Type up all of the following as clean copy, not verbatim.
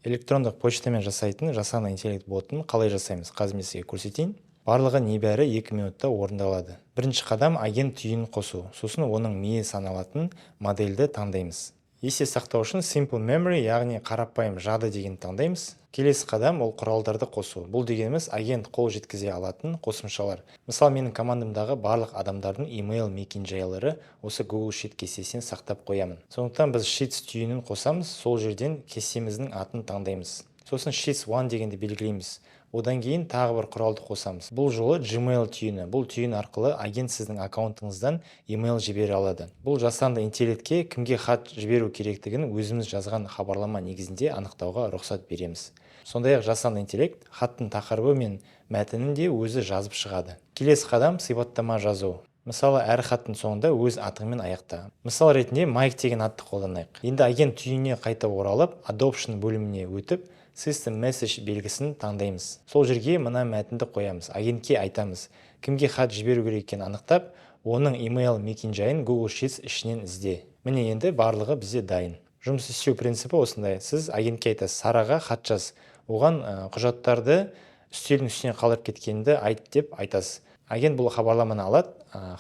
Электрондық почтамен жасайтын жасанды интеллект ботын қалай жасаймыз, қазір мен сізге көрсетейін. Барлығы небәрі 2 минутта орындалады. Бірінші қадам – агент түйінін қосу. Сосын оның миы саналатын модельді таңдаймыз. Есте сақтау үшін Simple Memory, яғни қарапайым жады деген таңдаймыз. Келесі қадам – ол құралдарды қосу. Бұл дегеніміз – агент қол жеткізе алатын қосымшалар. Мысалы, менің командамдағы барлық адамдардың email мекенжайлары осы Google Sheet кестесінен сақтап қоямын. Сондықтан біз Sheets түйінін қосамыз. Сол жерден кестеміздің атын таңдаймыз. Сосын Sheets One дегенді белгілейміз. Одан кейін тағы бір құралды қосамыз, бұл жолы Gmail түйіні. Бұл түйін арқылы агент сіздің аккаунтыңыздан email жібере алады. Бұл жасанды интеллектке кімге хат жіберу керектігін өзіміз жазған хабарлама негізінде анықтауға рұқсат береміз. Сондай ақ жасанды интеллект хаттың тақырыбы мен мәтінін де өзі жазып шығады. Келесі қадам – сипаттама жазу. Мысалы, әр хаттың соңында өз атыңмен аяқта. Мысал ретінде Майк деген атты қолданайық. Енді агент түйініне қайта оралып, Adoption бөліміне өтіп, System Message белгісін таңдаймыз. Сол жерге мына мәтінді қоямыз. Агентке айтамыз: кімге хат жіберу керек екенін анықтап, оның email мекенжайын Google Sheets ішінен ізде. Міне, енді барлығы бізде дайын. Жұмыс істеу принципі осындай: сіз агентке айтасыз: «Сараға хат жаз, оған құжаттарды үстелдің үстіне қалдырып кеткенді айт» деп айтасыз. Агент бұл хабарламаны алады,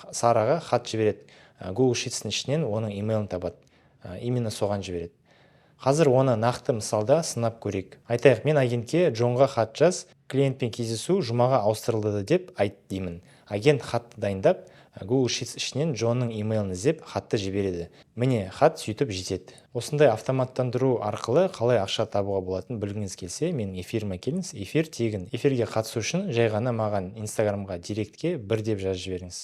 Сараға хат жібереді. Google Sheets-тің ішінен оның имейлін табады, именно соған жібереді. Қазір оны нақты мысалда сынап көрейік. Айтайық, мен агентке «Джонға хат жаз, клиентпен кездесу жұмаға ауыстырылды деп айт» деймін. Агент хатты дайындап, Google Sheets ішінен Джонның имейлін іздеп, хатты жібереді. Міне, хат сөйтіп жетеді. Осындай автоматтандыру арқылы қалай ақша табуға болатынын білгіңіз келсе, менің эфиріме келіңіз. Эфир тегін. Эфирге қатысу үшін жай ғана маған Инстаграмға директке «бір» деп жазып жіберіңіз.